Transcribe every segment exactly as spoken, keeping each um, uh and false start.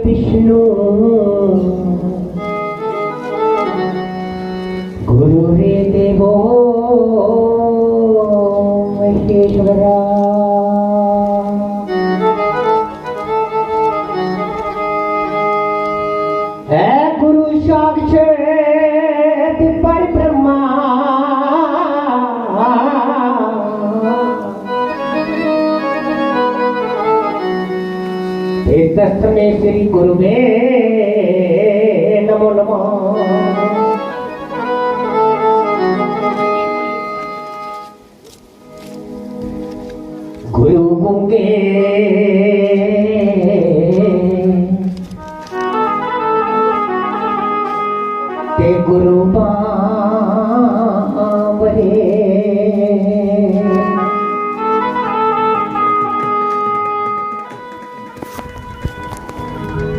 विष्णु गुरुर्देवो महेश्वरा। है गुरु साक्षात पर ब्रह्मा। हे तस्मै श्री गुरुवे नमो नमः। गुरु गूंगे ते गुरु बांवरे।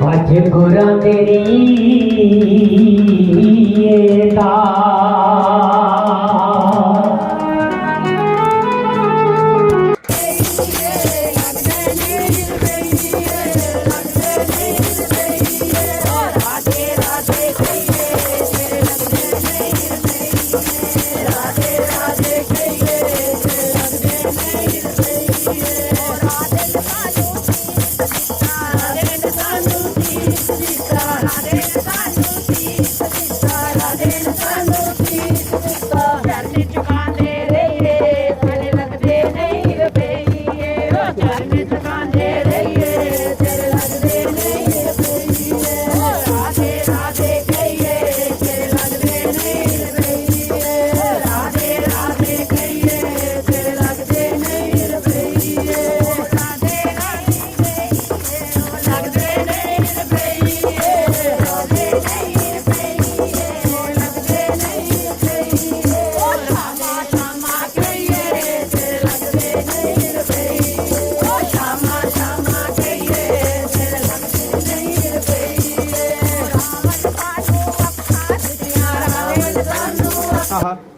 अज गुरां दे रीए दा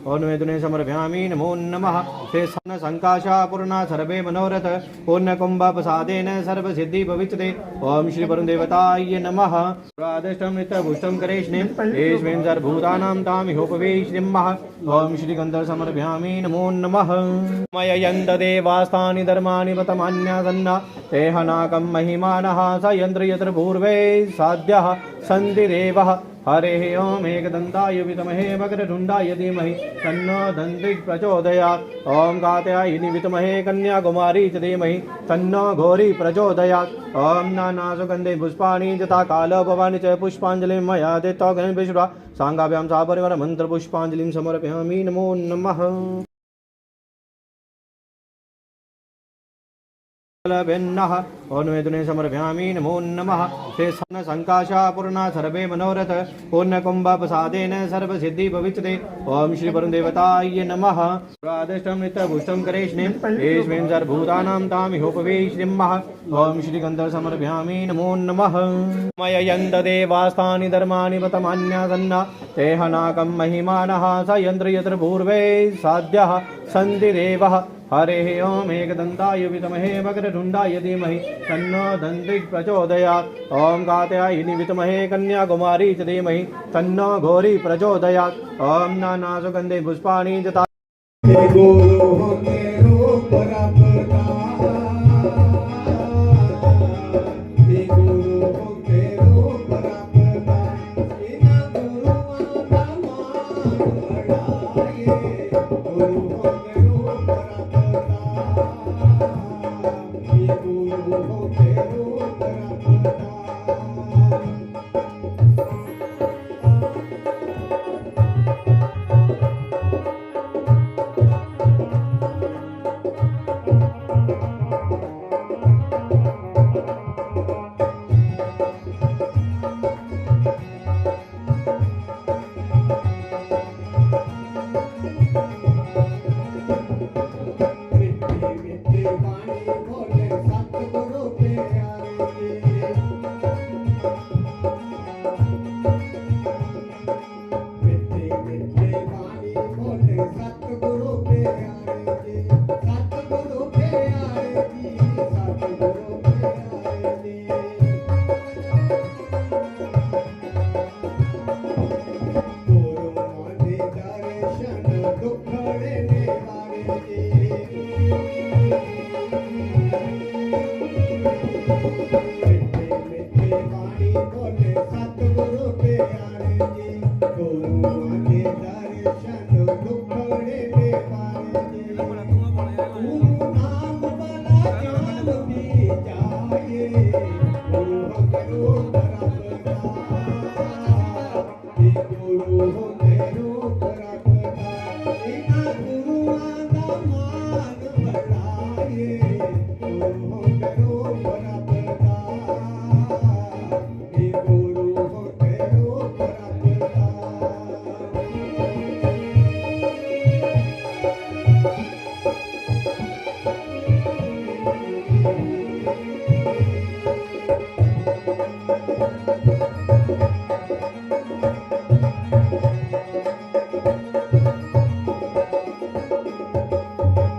ओम मे दुने समर्पयामि नमो नमः। शेषान संकाशा पूर्णा सर्वे मनोरथ पूर्ण कुंभ प्रसादेन सर्व सिद्धि भविष्यते। ओम श्री वरुण देवताय नमः। आदिष्टं नित्यपुष्टं करेष्णिं येष्मिन् सर्वभूतानां तामिहोपवेशिमः। ओम श्री गंध समर्पयामि नमो नमः। मययन्त देवास्तानि धर्माणि पतमान्यासन्न तेह नाकं महिमानः स यन्त्र यत्र पूर्वे साध्यः सन्ति देवः। हरे ओम एकदंताय विद्महे वक्रतुंडाय धीमहि तन्नो दन्ति प्रचोदयात्। ओम कात्यायनि विद्महे कन्याकुमारी च धीमहि तन्नो घोरी प्रचोदयात्। ओम नाना सुगंधि पुष्पाणि जथा कालो भवानि च पुष्पांजलिं मया देतो गण विश्वा सांगाभ्याम सापरिवार मंत्र पुष्पांजलिं समर्पयामि नमो नमः। भिन्नः ओन्वेदुने समर्पयामि नमो नमः। शेषान संकाशा पूर्णा सर्वे मनोरथ पूर्ण कुंभ प्रसादेन सर्व सिद्धि भविष्यते। ओम श्री वरुण देवताय नमः। आदिष्टं नित्यपुष्टं करेष्णिं येष्मिन् सर्वभूतानां तामिहोपवेशिमः। ओम श्री गंध समर्पयामि नमो नमः। मययन्त देवास्तानि धर्माणि पतमान्यासन्न तेह नाकं महिमानः स यन्त्र यत्र पूर्वे साध्यः सन्ति देवः। हरे ओम एकदंताय विद्महे वक्रतुंडाय धीमहि तन्नो दन्ति प्रचोदयात्। ओम कात्यायनि विद्महे कन्याकुमारी च धीमहि तन्नो घोरी प्रचोदयात्। ओम नाना सुगंधि पुष्पाणि जथा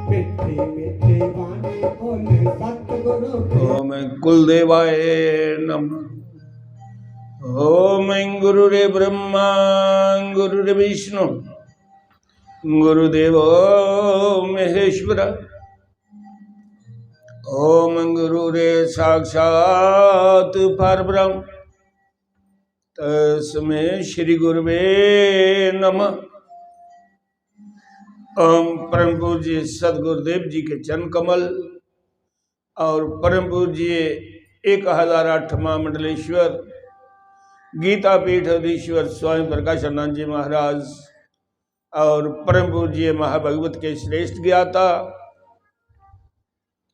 मिठे मिठे वाणी बोले सतगुरु। ओम कुलदेवाय नमः। ओम गुरुरे ब्रह्मा गुरुरे विष्णु गुरुदेवो महेश्वर। ओम गुरुरे साक्षात परब्रह्म तस्मै श्री गुरुवे नमः। ओम परम पूज्य सदगुरुदेव जी के चरण कमल और परम पूज्य एक हजार आठ महामंडलेश्वर गीता पीठ अधीश्वर स्वामी प्रकाशानंद जी महाराज और परम पूज्य महाभगवत के श्रेष्ठ ज्ञाता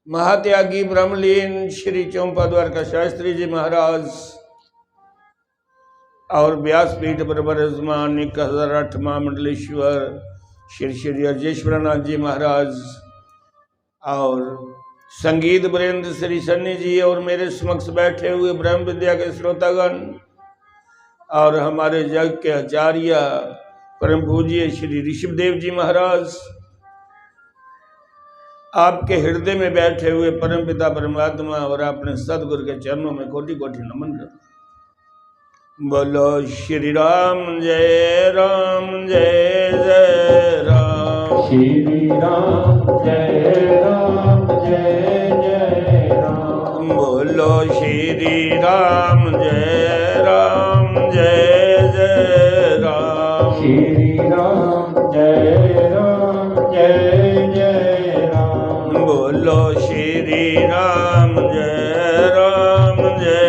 महात्यागी ब्रह्मलीन श्री चौंपा द्वारका शास्त्री जी महाराज और व्यासपीठ पर विराजमान एक हजार आठ महामंडलेश्वर श्री श्री अर्जेश्वरनाथ जी महाराज और संगीत वृंद श्री सन्नी जी और मेरे समक्ष बैठे हुए ब्रह्म विद्या के श्रोतागण और हमारे जग के आचार्य परम पूज्य श्री ऋषभदेव जी महाराज, आपके हृदय में बैठे हुए परम पिता परमात्मा और अपने सदगुरु के चरणों में कोटि कोटि नमन करता हूँ। बोलो श्री राम जय राम जय जय राम। श्री राम जय राम जय जय राम। बोलो श्री राम जय राम जय जय राम। श्री राम जय राम जय जय राम। बोलो श्री राम जय राम जय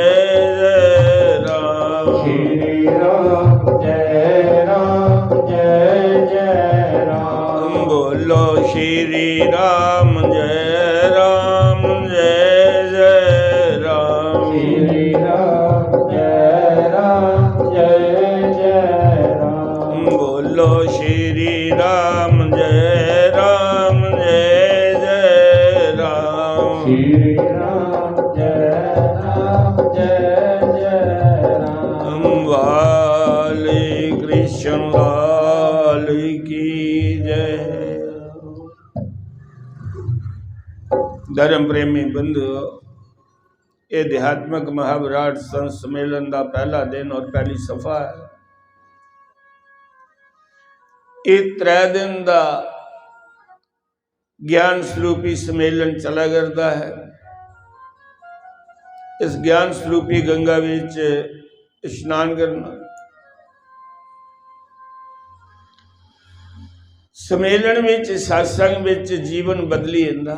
जय राम। श्री राम जय राम जय जय राम। बोलो श्री राम जय राम जय जय राम। श्री राम जय राम जय जय राम। बोलो श्री राम जय राम जय जय राम। श्री राम जय राम जय जय राम। बाल कृष्ण लाल की जय। धर्म प्रेमी बंधु, ये आध्यात्मिक महाविराट संत सम्मेलन का पहला दिन और पहली सफा है। ये त्रै दिन का ज्ञान स्वरूपी सम्मेलन चला करता है। इस ज्ञान स्वरूपी गंगा विच स्नान करना, सम्मेलन विच, सत्संग विच जीवन बदली जंदा।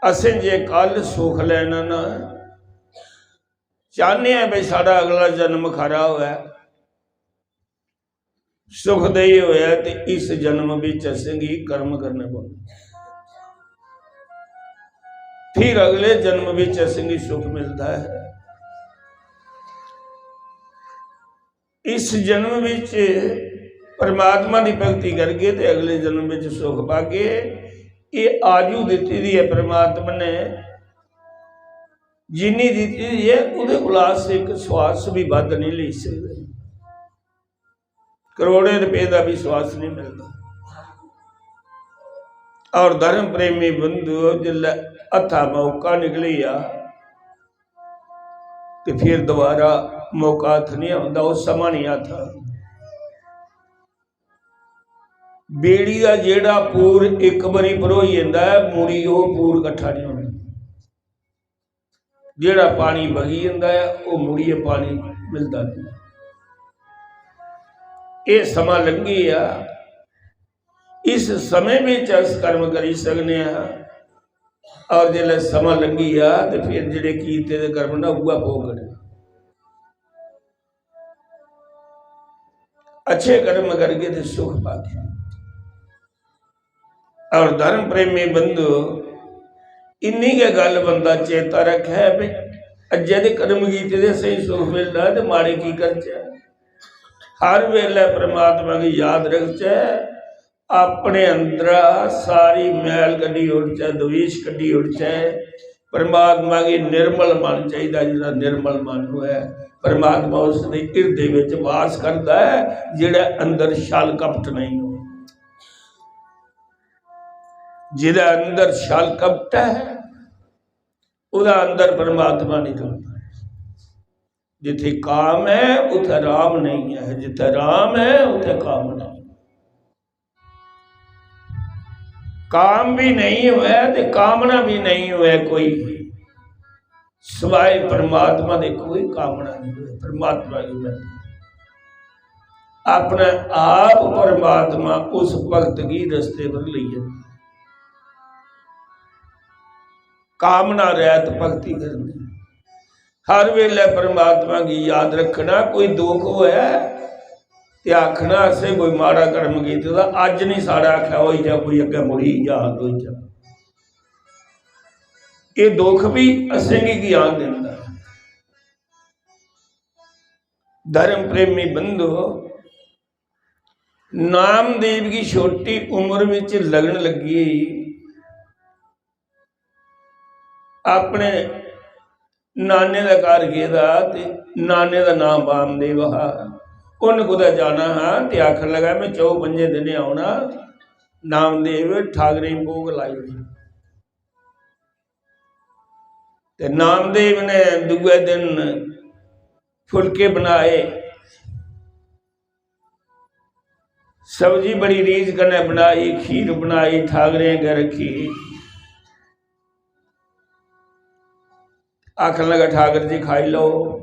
असें जे कल सुख लैना ना, चाहने हैं भी साढ़ा अगला जन्म खरा होऐ, सुखदेही होया, ते इस जन्म विच असेंगी कर्म करने पौंदे, फिर अगले जन्म विच असेंगी सुख मिलता है। इस जन्म विच परमात्मा की भक्ति करगे ते अगले जन्म विच सुख पागे। ये आयु दिती दी है परमात्मा ने, जिन्नी दिती दी है, उहदे कोला अस इक श्वास भी वध नहीं ले सकदे। करोड़ें रुपए का भी श्वास नहीं मिलता। और धर्म प्रेमी बंधु, जिसलै हत्था मौका निकली जा, ते फिर दोबारा मौका हत्थ नहीं आंदा, वो समा नहीं हत्थ आंदा। बेड़ी का जेड़ा पूर एक बारी भरोई जंदा है, मुड़ी वो पूर कट्ठा नहीं होना। जेड़ा पानी बगी जंदा है, वो मुड़ियै पानी मिलदा नहीं। ये समा लंघी आ, इस समय विच अस कर्म करी सकने हां, और जिसलै समा लंघी आ, ते फिर जेड़े कीते दे कर्म ना, उऐ भोगने। अच्छे कर्म करगे ते सुख पागे। और धर्म प्रेमी बंधु, इन्नी गै गल्ल बंदा चेता रखे भी अज्जै दे कर्म कीते दे स्हेई सुख मिलदा ते माड़े की करचै। हर वेले परमात्मा गी याद रखचै, अपने अंदरा सारी मैल कड्ढी ओड़चै, द्वेष कड्ढी ओड़चै, परमात्मा गी निर्मल मन चाहिदा, जेह्ड़ा निर्मल मन होऐ, परमात्मा उसदे हिरदे विच वास करदा ऐ, जेह्ड़ा अंदर छल कपट नहीं हो। जेह्दा अंदर छल कपट है, ओह्दा अंदर परमात्मा नहीं रौंह्दा। जित्थे काम है, उत्थे राम नहीं है, जित्थे राम है, उत्थे काम नहीं। काम भी नहीं होवे ते कामना भी नहीं होवे कोई, सिवाय परमात्मा दे कोई कामना नहीं होवे। परमात्मा की मर्जी, अपने आप परमात्मा उस भगत की रस्ते पर लेई जांदा। कामना रहित भगती करनी, हर वेले परमात्मा की याद रखना। कोई दुख होए ते आखना, "असें कोई माड़ा कर्म कीते दा, अज्ज नहीं साढ़ा आखेआ होई जा, कोई अग्गें मुड़ी याद होई जा।" ये दुख भी असेंगी ज्ञान दिंदा। धर्म प्रेमी बंधो, नामदेव की छोटी उम्र विच लगन लगी, अपने नाने दा घर गेदा ते नाने दा नाम वामदेव हा। उन्न कुतै जाना हा ते आखन लगा, "मैं च'ऊं पंजें दिनें औना, नामदेव ठाकरें गी भोग लाई ओड़े।" ते नामदेव ने दूए दिन फुलके बनाए, सब्जी बड़ी रीझ कन्नै बनाई, खीर बनाई, ठाकरें अग्गें रक्खी। आखन लगा, "ठाकर जी, खाई लैओ।"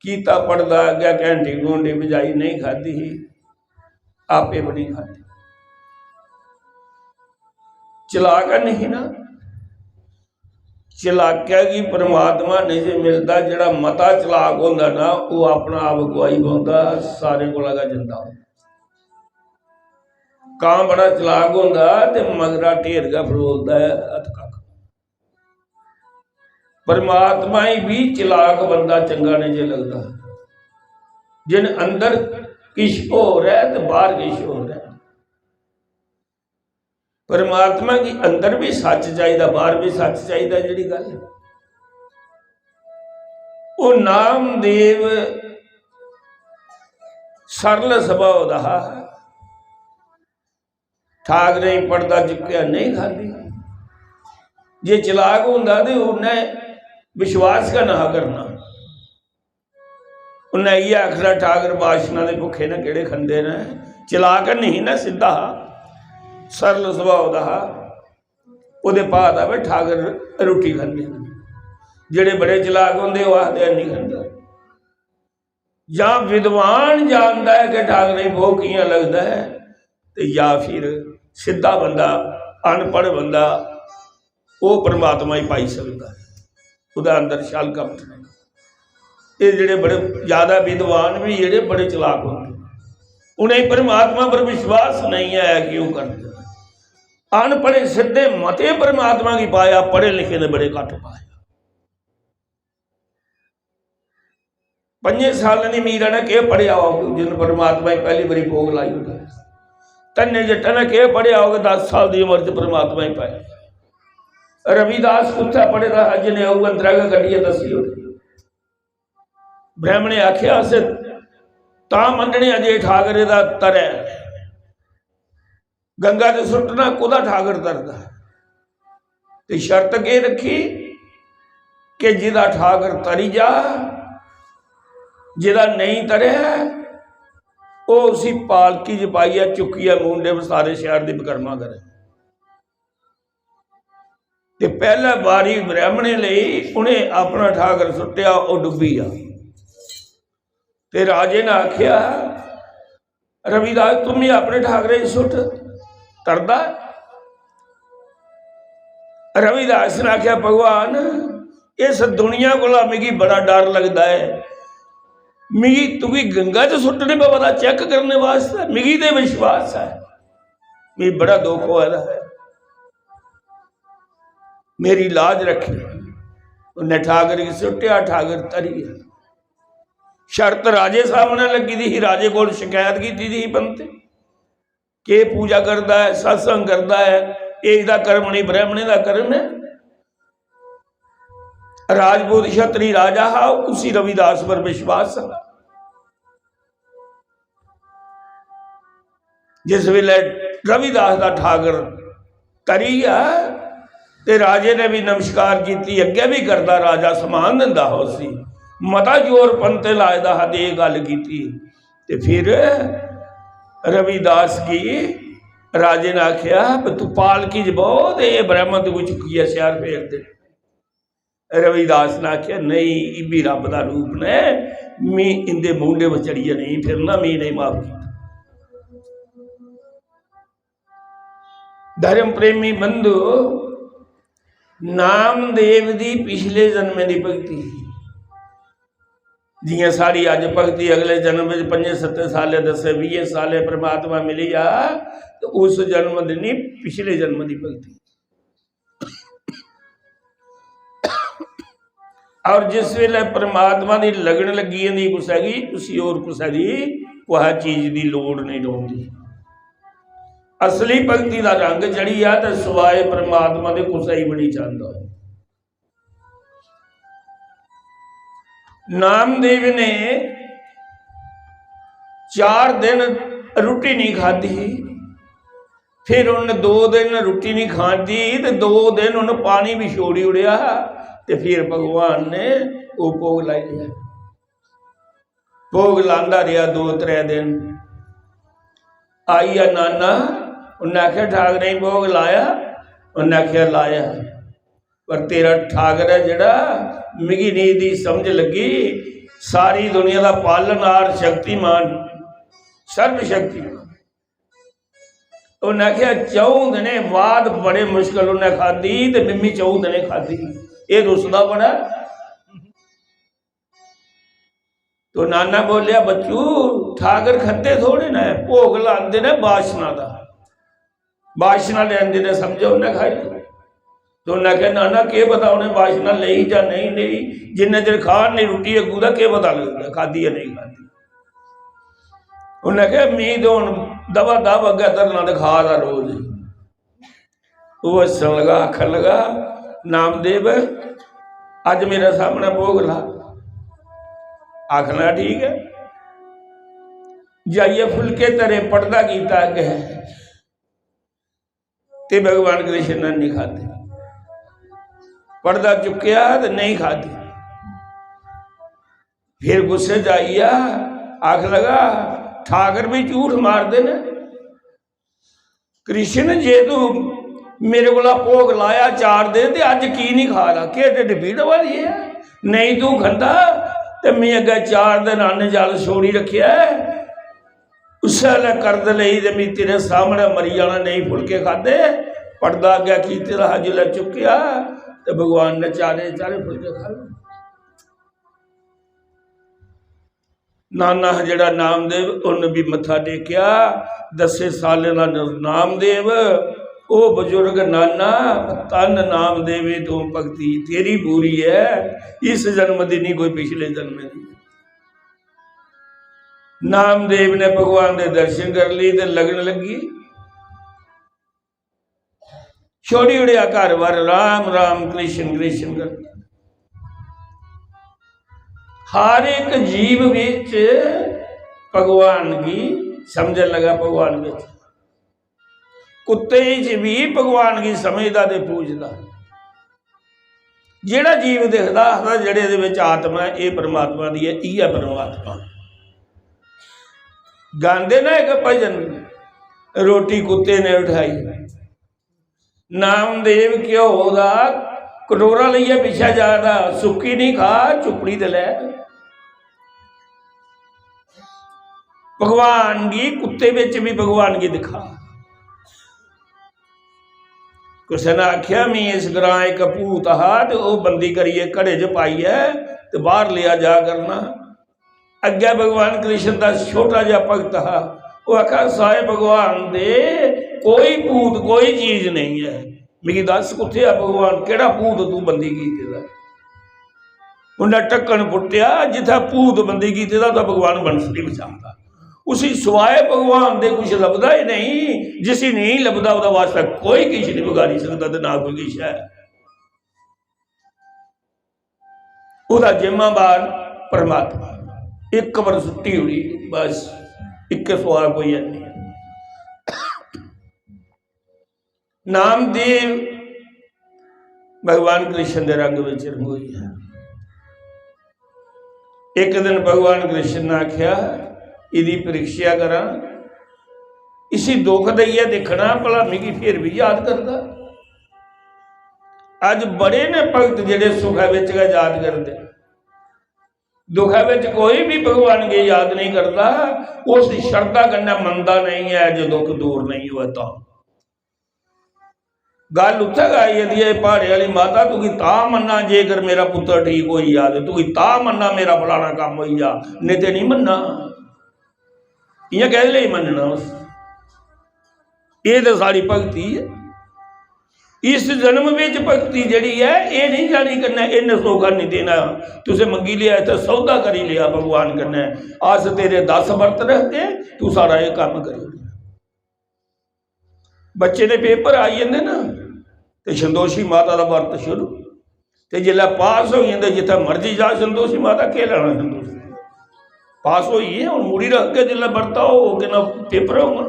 कीता पड़दा अग्गें, घैंटी घूंटी बजाई, नहीं खाद्धी ही, आपे बी नहीं खाद्धी। चलाक है नहीं ना, चलाकै गी परमात्मा नहीं जे मिलदा। जेह्ड़ा मता चलाक होंदा ना, ओह् अपना आप गुआई बौंह्दा, सारें कोला गै जंदा। कां बड़ा चलाक होंदा ते मगरा ढेर गै फरोलदा ऐ, हत्थ कक्ख। परमात्मा गी बी चलाक बंदा चंगा नहीं जे लगदा, जिन अंदर किश होर ऐ ते बाहर किश होर ऐ। परमात्मा गी अंदर भी सच चाहिदा, बाहर भी सच चाहिदा, जेह्ड़ी गल्ल ऐ। ओह् नामदेव सरल सुभाऽ दा हा, ठाकरें गी पड़दा चुक्केआ, नहीं खाद्धी। जे चलाक होंदा ते उन्नै विश्वास गै नेहा करना। उन्नै इ'यै आखना, "ठाकर बाशना दे भुक्खे न, केह्ड़े खंदे न?" चलाक नेईं ना, सिद्धा हा, सरल सुभाऽ दा हा। ओह्दे भाऽ दा भाई ठाकर रुट्टी खंदे न। जेह्ड़े बड़े चलाक होंदे, ओह् आखदे, "हैनी खंदा।" जां विद्वान जानदा ऐ कि ठाकरें गी भोग कि'यां लगदा ऐ, ते जां फिर सिद्धा बंदा, अनपढ़ बंदा, ओह् परमात्मा गी पाई सकदा ऐ, ओह्दे अंदर छल कपट नेईं। एह् जेह्ड़े बड़े ज्यादा विद्वान बी जेह्ड़े बड़े चलाक होंदे, उ'नेंगी परमात्मा पर विश्वास नेईं ऐ कि ओह् करदे। अनपढ़े सिद्धे मते परमात्मा गी पाया, पढ़े लिखे दे बड़े घट्ट पाए। पंजे सालें दी मीरा ने केह् पढ़ेआ होग, जिन्न परमात्मा गी पैह्ली बारी भोग लाई ओड़ेआ। धन्य जट्टा ने केह् पढ़ेआ होग, दस साल दी उम्र च परमात्मा गी पाया। रविदास कुत्थै पढ़े दा हा, जिन्हें ओह् अंदरा गै कड्ढियै दस्सी ओड़े। ब्राह्मणे आखेआ, "अस तां मन्नने आं जे ठाकरे दा तरै।" गंगा च सुट्टना, कोह्दा ठाकर तरदा? ते शर्त केह् रक्खी कि जेह्दा ठाकर तरी जा, जेह्दा नेईं तरै, ओह् उसी पालकी च पाइयै, चुक्कियै मूंढे पर सारे शैह्र दी परिक्रमा करै। ते पैह्लै बारी ब्राह्मणें लेई उ'नें अपना ठाकर सुट्टेआ, ओह् डुब्बी गेआ। ते राजे ने आखेआ, "रविदास, तुम भी अपने ठाकरे गी सुट्ट, तरदा।" रविदास ने आखेआ, "भगवान, इस दुनिया कोला मिगी बड़ा डर लगदा ऐ, मिगी तुगी गंगा च सुट्टने पवा दा चेक करने वास्तै, मिगी ते विश्वास ऐ, मिगी बड़ा दुख होआ दा ऐ, मेरी लाज रक्खी।" उन्नै ठाकर गी सुट्टेआ, ठाकर तरी गेआ। शर्त राजे सामनै लग्गी दी ही, राजे कोल शकैत कीती दी ही पंत, केह् पूजा करदा ऐ, सत्संग करदा ऐ, एह् एह्दा कर्म निं, ब्राह्मणें दा कर्म ऐ। राजपूत क्षत्री राजा हा, उसी रविदास पर विश्वास हा। जिस वेले रविदास दा ठाकर तरी गेआ ते राजे ने भी नमस्कार कीती, अग्गे भी करदा, राजा सम्मान दिंदा हा उसी, मता जोर पंते लाए दा हा ते एह् गल्ल कीती। ते फिर रविदास गी राजे ने आखेआ, "तू पालकी च बौह् ते एह् ब्राह्मण तुगी चुक्कियै शैह्र भेजदे।" रविदास ने आखेआ, "नेईं, इब्बी रब दा रूप ने, मी इंदे मूंढे पर चढ़ियै नेईं फिरना, मी नेईं माफ कीता।" धर्म प्रेमी बंधु, नामदेव दी पिछले जन्में दी भक्ति ही। जियां साढ़ी अज्ज भक्ति अगले जन्म विच पंजे सत्ते साले, दसे बीहे साले परमात्मा मिली जा, ते उस जन्म दी नहीं, पिछले जन्म दी भक्ति। और जिस वेले परमात्मा दी लगन लगी जंदी कुसै गी, उसी होर कुसै दी, कुसै चीज दी लोड़ नहीं रौंदी। असली भक्ति दा रंग चढ़ी जा ते सिवाए परमात्मा दे कुसै ही बनी चांहदा। नामदेव ने चार दिन रुट्टी नहीं खाधी, फिर उन्हें दो दिन रुट्टी नहीं खाधी ते दो दिन उन्हें पानी भी छोड़ी उड़ेआ, ते फिर भगवान ने वो भोग लाई लिया। भोग लांदा रेहा दो त्रै दिन। आई गेआ नाना, उन्नै आखेआ, "ठाकरें गी भोग लाया?" उन्नै आखेआ, "लाया।" "पर तेरा ठाकर ऐ जेह्ड़ा, मिगी निं एह्दी समझ लग्गी, सारी दुनिया दा पालनहार, शक्तिमान, सर्वशक्तिमान।" उन्नै आखेआ, "च'ऊं दिनें बाद बड़े मुश्कल उन्नै खाद्धी ते मिम्मी च'ऊं दिनें खाद्धी। एह् रुसदा बड़ा।" तो नाना बोलेआ, "बच्चू, ठाकर खंदे थोड़े न, भोग लांदे न बाशना दा। बाशना लेंदे न, समझो उन्नै खाई।" तो उन्नै आखेआ, "नाना, केह् पता उ'नें बाशना लेई जां नेईं लेई, जिन्ने चिर खान नहीं रुट्टी अग्गू दा केह् पता लगदा खाद्धी जां नेईं खाद्धी।" उन्नै आखेआ, "मी ते हुन दबा दब अग्गै धरना ते खा दा रोज।" ओह् हस्सन लगा, आखन लगा, "नामदेव, अज्ज मेरे सामने भोग ला।" आखना ठीक ऐ। जाइयै फुलके धरे, पड़दा कीता अग्गें, ते भगवान कृष्ण ने नहीं खादे। पड़दा चुक्केआ ते नहीं खादे। फिर गुस्से च आइया, आख लगा, "ठाकर भी झूठ मारदे ने। कृष्ण, जे तू मेरे कोला भोग लाया चार दिन, ते अज्ज की नहीं खा रहा? केह् ढिड्ड पीड़ होआ दी ऐ? नेईं तू खंदा, ते मैं अग्गें चार दिन अन्न जल छोड़ी रखेआ ऐ। उस्सै बेल्लै करद लेई ते मैं तेरे सामने मरी जाना, नेईं फुलके खादे।" पड़दा अग्गें कीते दा हा, जिसलै चुक्केआ, ते भगवान ने चारे चारे फुलके खाए। नाना हा जेह्ड़ा नामदेव, उन्न भी मत्था टेकेआ। दस्सें सालें दा न-, नामदेव, ओ बजुर्ग नाना, धन्न नामदेवे तूं भगती, तेरी पूरी ऐ, इस जन्म दी नहीं, कोई पिछले जन्म दी। नामदेव ने भगवान दे दर्शन कर लिए ते लगन लगी। छोड़ी ओड़ेआ घर बार, राम राम कृष्ण कृष्ण करदा। हर एक जीव विच भगवान गी समझन लगा, भगवान विच। कुत्ते च भी भगवान गी समझदा ते पूजदा। जेड़ा जीव दिखदा, आखदा, "जेड़े दे विच आत्मा ऐ, एह् परमात्मा दी ऐ, इ'यै परमात्मा।" गांदे ना इक भजन, "रोटी कुत्ते ने उठाई।" नामदेव घ्यो दा कटोरा लेइयै पिच्छे जा दा, सुक्की नहीं खा, चुपड़ी ते लै। भगवान गी कुत्ते बिच भी भगवान गी दिखा। कुसै ने आखेआ, "मी इस ग्रां इक भूत हा ते ओह् बंदी करियै घड़े च पाइयै ते बाहर लेआ जा करना।" अग्गै भगवान कृष्ण दा छोटा जेहा भक्त हा, ओह् आखा, "साए भगवान दे, कोई भूत, कोई चीज नहीं ऐ, मिगी दस कुत्थै ऐ भगवान, केह्ड़ा भूत तू बंदी कीते दा?" उन्नै ढक्कन पुट्टेआ, जित्थै भूत बंदी कीते दा, उत्थै भगवान बंसरी बजांदा। उसी सिवाए भगवान दे कुछ लभदा ही नहीं, जिसी नहीं लभदा, ओह्दे वास्तै कोई किश नहीं बगाड़ी सकदा ते ना कोई किश ऐ। ओह्दा जिम्मेवार परमात्मा। इक बार छुट्टी होई, बस, इक्के सवाल कोई है नहीं। नामदेव भगवान कृष्ण दे रंग विच रंगोई है। एक दिन भगवान कृष्ण ने आख्या, "इदी परीक्षा करां, इसी दुख देइयै दिक्खना भला मिगी फिर भी याद करदा।" अज बड़े ने भगत जेड़े सुखै विच गै याद करदे, दुखै विच कोई भी भगवान गी याद नहीं करदा, उस श्रद्धा कन्नै मनदा नहीं है जो दुख दूर नहीं होए तां। गल्ल उत्थै गै आई जंदी ऐ, "प्हाड़े आह्ली माता, तुगी तां मन्ना जेकर मेरा पुत्तर ठीक होई जा, ते तुगी तां मन्ना मेरा फलाना कम्म होई जा, नेईं ते नहीं मन्ना।" इ'यां कैह्दे लेई मन्नना उस? एह् ते साढ़ी भक्ति ऐ। इस जन्म बिच भक्ति जेह्ड़ी ऐ, एह् नहीं जानी कन्नै इन्न सौखा नहीं देना। तुसें मंगी लेआ, इत्थै सौदा करी लेआ भगवान कन्नै, "अस तेरे दस बर्त रखगे, तू साढ़ा एह् कम्म करी ओड़।" बच्चे दे पेपर आई जंदे ना, ते संतोषी माता दा बर्त शुरू। ते जिसलै पास होई जंदे, जित्थै मर्जी जा संतोषी माता, केह् लैना संतोषी? पास होई गे, हुन मुड़ी रखगे, जिसलै बर्ता होग, केह् ना पेपर होङन।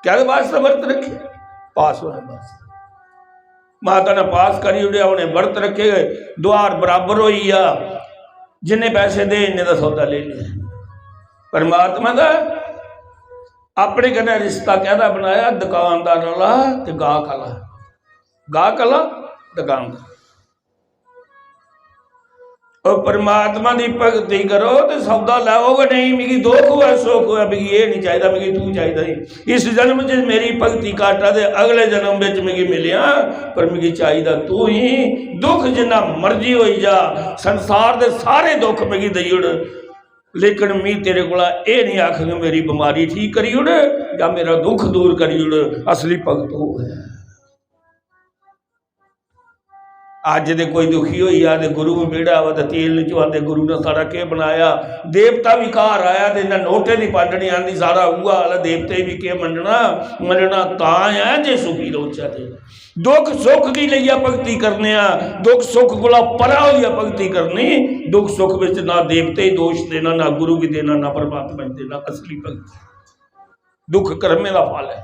कैह्दे वास्तै बर्त रक्खे? पास होने वास्तै। माता ने पास करी ओड़ेआ, उ'नें बर्त रक्खे, द्वार बराबर होई गेआ, जिन्ने पैसे दे, इन्ने दा सौदा लेई लेआ। परमात्मा दा अपने कन्नै रिश्ता कैह्दा बनाया? दुकानदार आह्ला ते गाह्क आह्ला। गाह्क आह्ला, दुकानदार। और परमात्मा दी भक्ति करो ते सौदा लैओ गै नहीं। मिगी दुख होऐ, सुख होऐ, मिगी एह् नहीं चाहिदा, मिगी तू चाहिदा ही। इस जन्म च मेरी भक्ति घट्ट ऐ ते अगले जन्म बिच मिगी मिलेआ, पर मिगी चाहिदा तू ही। दुख जिन्ना मर्जी होई जा, संसार दे सारे दुख मिगी देई ओड़, लेकिन मी तेरे कोला एह् नहीं आखग मेरी बमारी ठीक करी ओड़ या मेरा दुख दूर करी ओड़। असली भगत ओह् ऐ। अज्ज दे कोई दुखी होई जा ते गुरु बी बेड़ा आवा ते तेल नहीं चुआंदे, गुरु ने साढ़ा केह् बनाया? देवता भी घर आया ते इन्ना नोटे दी पंड नहीं आंदी, साढ़ा उ'ऐ हाल ऐ। देवते भी केह् मनना, मनना तां ऐ जे सुखी रौह्चै ते। दुख सुख गी लेइयै भक्ति करने आ, दुख सुख कोला परा होइयै भक्ति करनी। दुख सुख विच ना देवते गी दोष देना, ना गुरु गी देना, ना परमात्मा गी देना। असली भक्ति दुख कर्में दा फल ऐ।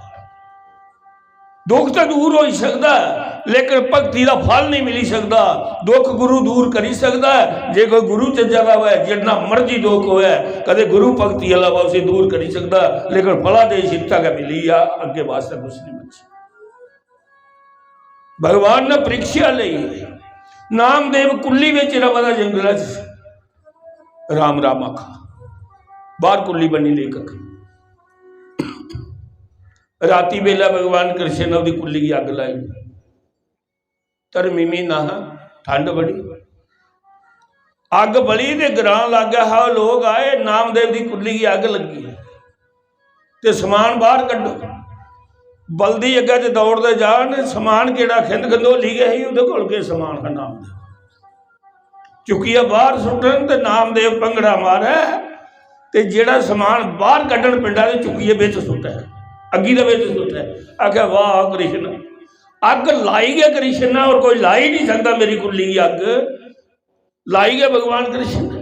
दुख ते दूर होई सकदा ऐ, लेकिन भक्ति दा फल नहीं मिली सकदा। दुख गुरु दूर करी सकदा ऐ। जे कोई गुरु चज्जा दा होऐ, जिन्ना मर्जी दुख होऐ, कदे गुरु भक्ति आह्ला होऐ, उसी दूर करी सकदा, लेकिन फलादेश इत्थै गै मिली जा, अग्गें वास्तै कुछ नहीं बची। भगवान ने परीक्षा लेई। नामदेव कुल्ली विच रवा दा जंगला च, राम राम आखा, बाहर कुल्ली बनी लेई कक्ख। राती बेला भगवान कृष्ण ने ओहदी कुल्ली गी अग्ग लाई। धर्मी म्हीना हा, ठंड बड़ी। अग्ग बली ते ग्रां लागै हा, लोक आए, नामदेव दी कुल्ली गी अग्ग लग्गी ते समान बाहर कड्ढो। बलदी अग्गै ते दौड़दे जान, समान केह्ड़ा, खिंद खंदोली गै ही, ओह्दे कोल केह् समान हा नामदेव। चुक्कियै बाहर सुट्टन ते नामदेव भंगड़ा मारै ते जेह्ड़ा समान बाहर कड्ढन पिंडा ते चुक्कियै बिच सुट्टै, अग्गी दे बिच सुट्टै। आखै, "वाह कृष्ण, अग्ग लाई गै कृष्ण ने, और कोई लाई नहीं सकदा मेरी कुल्ली गी अग्ग, लाई गै भगवान कृष्ण ने।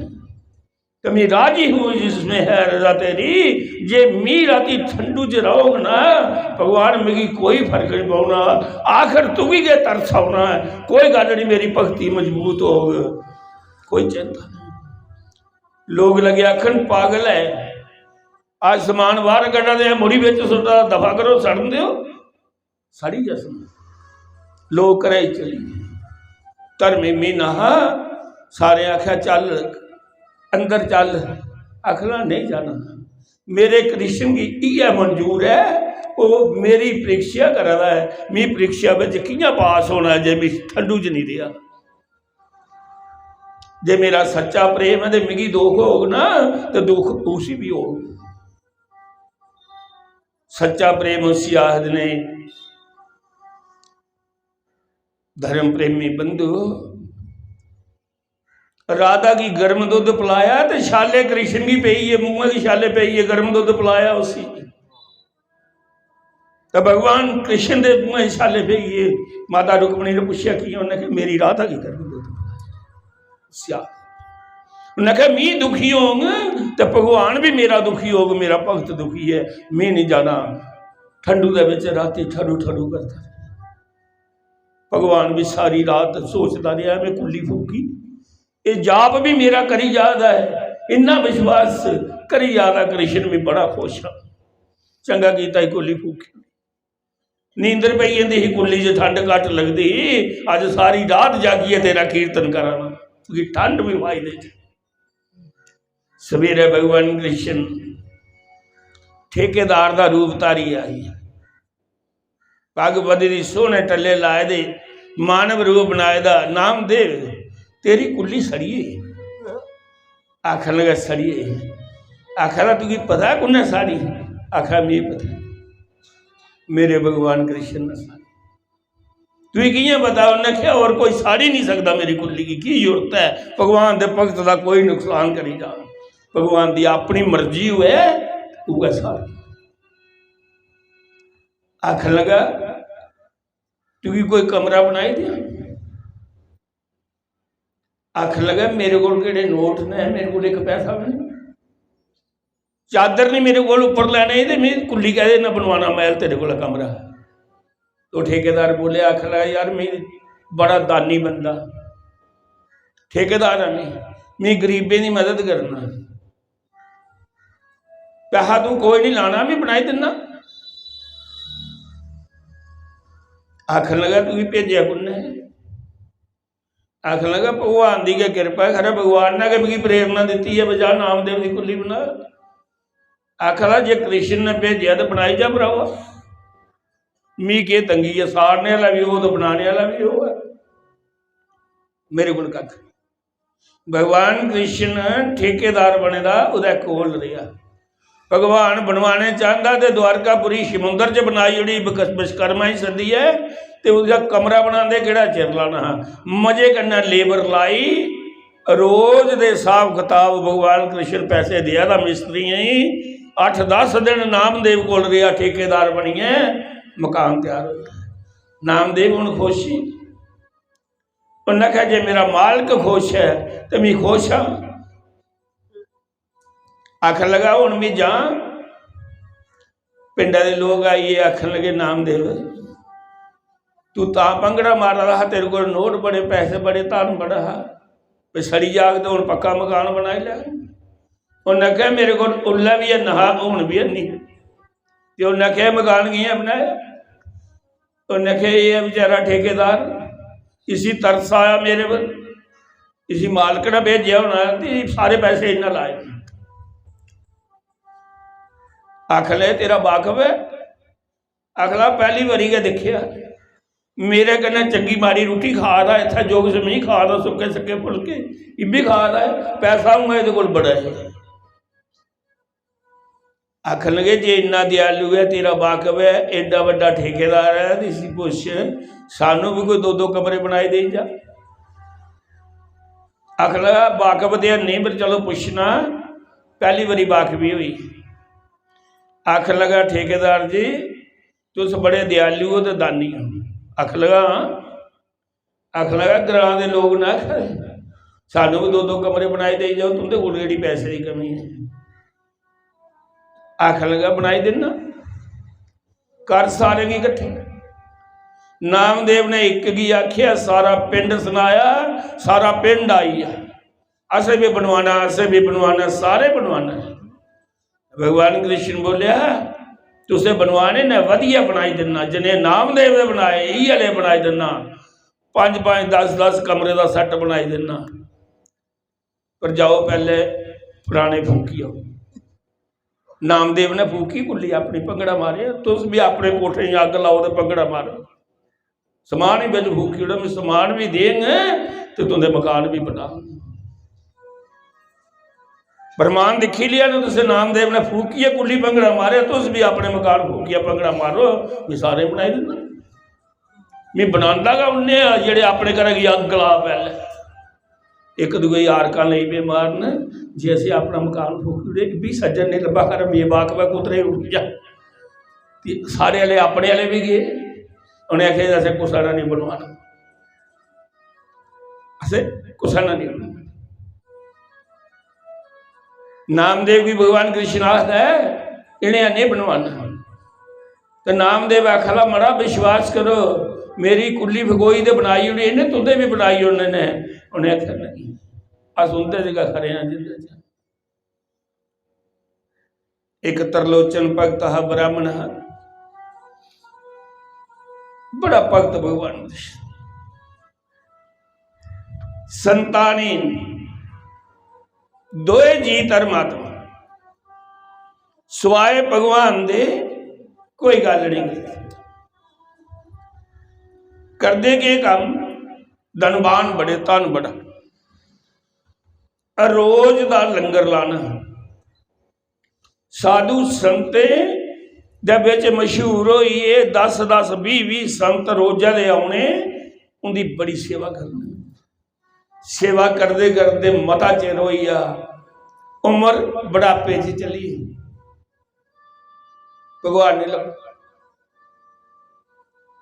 ते मैं राजी हूँ जिसमें है रजा तेरी, जे मी राती ठंडू च रहोग ना भगवान, मिगी कोई फर्क नहीं पौना। आखर तुगी गै तरस औना ऐ, कोई गल्ल नहीं, मेरी भक्ति मजबूत होग, कोई चिंता नहीं।" लोग लगे आखन, "पागल है, अज्ज समान बाहर कड्ढा दे, मुड़ी बिच सुट्टा, दफा करो, सड़न देओ।" सड़ी गया समान। लोग घरै च चली गे। धर्मी म्हीना हा, सारें आखेआ, "चल, अंदर चल।" आखना, "नहीं जाना, मेरे कृष्ण गी इ'यै मंजूर ऐ, ओह् मेरी परीक्षा करा दा ऐ, मी परीक्षा बिच कि'यां पास होना ऐ जे मी ठंडू च नहीं रेहा? जे मेरा सच्चा प्रेम ऐ ते मिगी दुख होग ना, ते दुख उसी भी होग।" सच्चा प्रेम उसी आखदे ने। धर्म प्रेमी बंधु, राधा गी गर्म दुद्ध पिलाया ते छाले कृष्ण गी पेई गे, मुंहै गी छाले पेई गे, गर्म दुद्ध पिलाया उसी। ते भगवान कृष्ण दे मुंहै गी छाले पेई गे। माता रुक्मणी ने पुच्छेआ, "कि'यां?" उन्नै आखेआ, "मेरी राधा गी गर्म दुद्ध पिलाया।" स्याल। उन्नै आखेआ, "मी दुखी होंग ते भगवान भी मेरा दुखी होग, मेरा भगत दुखी है, मी नहीं जाना।" ठंडू दे बिच राती ठरू ठरू करदा रेहा। भगवान भी सारी रात सोचदा रेहा, "में कुल्ली फूकी, एह् जाप भी मेरा करी जा दा ऐ, इन्ना विश्वास करी जा दा कृष्ण, में बड़ा खुश हां। चंगा कीता, एह् कुल्ली फूकी।" नींदर पेई जंदी ही, कुल्ली च ठंड घट्ट लगदी ही। अज्ज सारी रात जागियै तेरा कीर्तन करा ना, तुगी ठंड भी फायदे च। सवेरे भगवान कृष्ण ठेकेदार दा रूप धारी आई, पग बधी दी, सोहने टल्ले लाए दे, मानव रूप बनाए दा। "नामदेव, तेरी कुल्ली सड़ी है।" आखन लगा, "सड़ी है।" आखा दा, "तुगी पता है कुन्ने साड़ी?" आखा, "मिगी पता है, मेरे भगवान कृष्ण ने साड़ी।" "तुगी कियां पता?" उन्नै आखेआ, "और कोई साड़ी नहीं सकदा मेरी कुल्ली गी, की जरूरत है भगवान दे भगत दा कोई नुकसान करी जा, भगवान दी अपनी मर्जी होए, उ'ऐ साड़ी।" आखन लगा, "तुगी कोई कमरा बनाई देआं?" आखन लगा, "मेरे कोल केह्ड़े नोट ने, मेरे कोल इक पैसा भी नहीं, चादर नहीं मेरे कोल ऊपर लैने दी, ते में कुल्ली कैह्दे ना बनवाना मैह्ल तेरे कोल कमरा।" तो ठेकेदार बोले, आखन लगा, "यार, में बड़ा दानी बंदा, ठेकेदार हां में, में गरीबें दी मदद करना, पैसा तू कोई नहीं लाना, में बनाई दिन्ना।" आखन लगा, "तुगी भेजेआ कुन्ने?" आखन लगा, "भगवान दी गै किरपा ऐ, खरै भगवान ने गै मिगी प्रेरणा दित्ती ऐ, बजा नामदेव दी कुल्ली बना।" आखन लगा, "जे कृष्ण ने भेजेआ ते बनाई जा भ्रावा, मी केह् तंगी ऐ, साड़ने आह्ला बी ओह् ते बनाने आह्ला बी ओह् ऐ, मेरे कोल कक्ख निं।" भगवान कृष्ण ठेकेदार बने दा, ओह्दे कोल रेहा। भगवान बनवाने चांह्दा ते द्वारकापुरी समुंदर च बनाई ओड़ी, विक-, विश्वकर्मा ही सद्दियै ते उसदा कमरा बनांदे केह्ड़ा चिर लाना हा। मजे कन्नै लेबर लाई, रोज दे स्हाब कताब भगवान कृष्ण पैसे देआ दा मिस्त्रियें गी। अट्ठ दस दिन नामदेव कोल रेहा ठेकेदार बनियै, मकान त्यार होई गेआ। नामदेव हुन खुश ही। उन्नै आखेआ, "जे मेरा मालक खुश ऐ ते में खुश आं।" आखन लगा, "हुन में जां?" पिंडा दे लोक आइयै आखन लगे, "नामदेव, तू तां भंगड़ा मारा दा हा, तेरे कोल नोट बड़े, पैसे बड़े, धन बड़ा हा, ते सड़ी जाग ते हुन पक्का मकान बनाई लै।" उन्नै आखेआ, "मेरे कोल उल्लै बी हैन हा, हुन बी हैनी।" ते उन्नै आखेआ, "मकान कि'यां बनाया?" उन्नै आखेआ, "एह् ऐ बेचारा ठेकेदार, इसी तरस आया मेरे पर, इसी मालक ने भेजेआ होना ते सारे पैसे इन्नै लाए।" आखन लगे, "तेरा बाकफ ऐ?" आखन लगा, "पैह्ली बारी गै दिक्खेआ, मेरे कन्नै चंगी माड़ी रुट्टी खा दा, इत्थै जोग जमीन खा दा, सुक्के सक्के फुलके, इब्बी खा दा ऐ, पैसा हून एह्दे कोल बड़ा ऐ।" आखन लगे, "जे इन्ना दयालु ऐ, तेरा बाकफ ऐ, एड्डा बड्डा ठेकेदार ऐ, ते इसी पुच्छ, सानू बी कोई दो दो कमरे बनाई देई जा।" आखन लगा, "बाकफ ते है नहीं, पर चलो पुच्छना, पैह्ली बारी बाकफी होई।" आखन लगा, "ठेकेदार जी, तुस बड़े दयालु ओ ते दानी ओ।" आखन लगा, "हां।" आखन लगा, "ग्रां दे लोक ना आखा दे, सानू बी दो दो कमरे बनाई देई जाओ, तुंदे कोल केह्ड़ी पैसे दी कमी ऐ?" आखन लगा, "बनाई दिन्ना, कर सारें गी किट्ठे।" नामदेव ने इक गी आखेआ, सारा पिंड सनाया, सारा पिंड आई गेआ, "असें बी बनवाना, असें बी बनवाना, सारे बनवाना।" भगवान कृष्ण बोलेआ, "तुसें बनवाने न, वधिया बनाई दिन्ना, जने नामदेव दे बनाए, इ'यै ले बनाई दिन्ना, पंज पंज, दस दस कमरे दा सैट्ट बनाई दिन्ना, पर जाओ, पैह्ले पराने फूकी आओ।" नामदेव ने फूकी कुल्ली, अपनी भंगड़ा मारे, "तुस बी अपने कोठे गी अग्ग लाओ ते भंगड़ा मारो, समान ही बिच फूकी ओड़ो, में समान बी देंग ते तुंदे मकान बी बना।" प्रमाण दिक्खी लिया ना तुसें, नामदेव ने फूकियै कुल्ली भंगड़ा मारे, तुस बी अपने मकान फूकियै भंगड़ा मारो, में सारे बनाई दिन्ना। में बनांदा गै उन्ने आ जेह्ड़े अपने घरै गी अग्ग ला पैह्ले। इक दूए गी आरकां लेई पे मारन, जे असें अपना मकान फूकी ओड़े, इब्बी सज्जन नेईं लब्भा कर, बेबाकफ ऐ, कुतरे उठी जा। ते साढ़े आह्ले अपने आह्ले बी गे, उ'नें आखेआ, "असें कुसै दा नेईं बनवाना, असें कुसै दा नेईं बनवाना।" नामदेव गी भगवान कृष्ण आखदा ऐ, "इ'नें अ'न्ने बनवाना।" ते नामदेव आखदा, "मड़ा, विश्वास करो, मेरी कुल्ली फकोई ते बनाई ओड़ी, इ'नें तुं'दे बी बनाई ओड़ने न।" उ'नें आखेआ, "नहीं, अस उं'दे च गै खरे आं जिं'दे च।" इक त्रिलोचन भगत हा, ब्राह्मण हा, बड़ा भगत भगवान कृष्ण। संतानी, दोए जी धर्मात्मा, सिवाए भगवान दे कोई गल्ल नहीं करदे। करदे केह् कम्म? धनवान बड़े, धन बड़ा। रोज दा लंगर लाना। साधु संतें दे बिच मशहूर होई गे, दस दस, बीह बीह संत रोजा दे औने, उंदी बड़ी सेवा करनी। सेवा करदे करदे मता चिर होई गेआ, उम्र बुढ़ापे च चली गेई, भगवान ने लब्भा।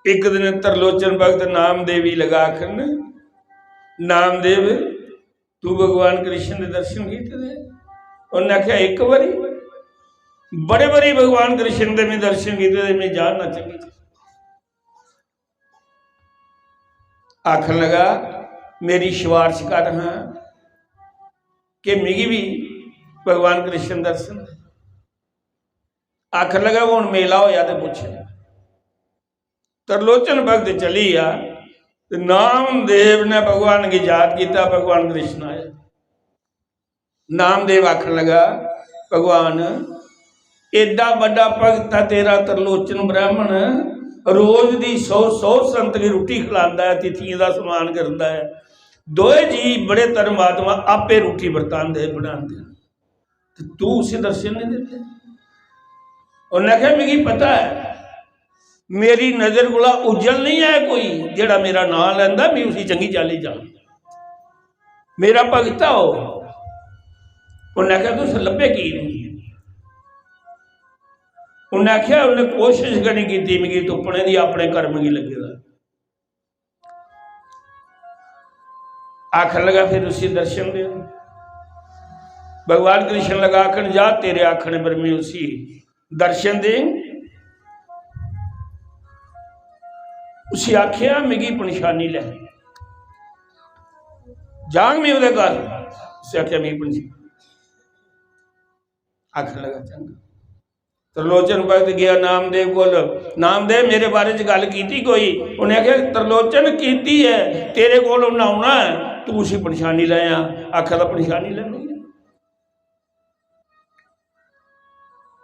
इक दिन त्रिलोचन भगत नामदेव गी लगा आखन, "नामदेव, तू भगवान कृष्ण दे दर्शन कीते दे?" उन्नै आखेआ, "इक बारी।" "बड़े बारी भगवान कृष्ण दे में दर्शन कीते दे, में जानना चंगी तरह।" आखन लगा, "मेरी सिफारश कर हां कि मिगी भी भगवान कृष्ण दर्शन दे।" आखन लगा, "हुन मेला होया ते पुच्छेआं।" त्रिलोचन भगत चली गेआ ते नामदेव ने भगवान गी याद किया, भगवान कृष्ण आया। नामदेव आखन लगा, "भगवान, एडा बड्डा भगत है तेरा त्रिलोचन ब्राह्मण, रोज दी सौ सौ संत गी रुट्टी खलांदा है, अतिथियें दा सम्मान करदा है, दोए जी बड़े धर्मात्मा, आपे रुट्टी बरतांदे बनांदे, ते तू उसी दर्शन नहीं दिंदे?" उन्नै आखेआ, "मिगी पता है, मेरी नजर कोला उज्जल नहीं है कोई, जेड़ा मेरा नां लैंदा, मैं उसी चंगी चाल्ली जानदा। मेरा भगत है ओह।" उन्नै आखेआ, "तुस लब्भे की नहीं?" उन्नै आखेआ, "उन्नै कोशिश गै नहीं कीती मिगी तुप्पने दी, अपने कर्म गी लग्गे दा।" आखन लगा, "फिर उसी दर्शन दे।" भगवान कृष्ण लगा आखन, "जा, तेरे आखने पर मैं उसी दर्शन दे।" उसी आखेआ, "मिगी पन्छानी लै।" जांग मैं ओह्दे घर, उसी आखेआ, "मिगी पन्छानी।" आखन लगा, "चंगा।" त्रिलोचन भगत गया नामदेव कोल, "नामदेव, मेरे बारे च गल्ल कीती कोई?" उन्हें आखेआ, "त्रिलोचन कीती है, तेरे कोल उन्हें औना है, तू उसी पन्छानी लैया।" आखा दा, "पन्छानी लैनी है।"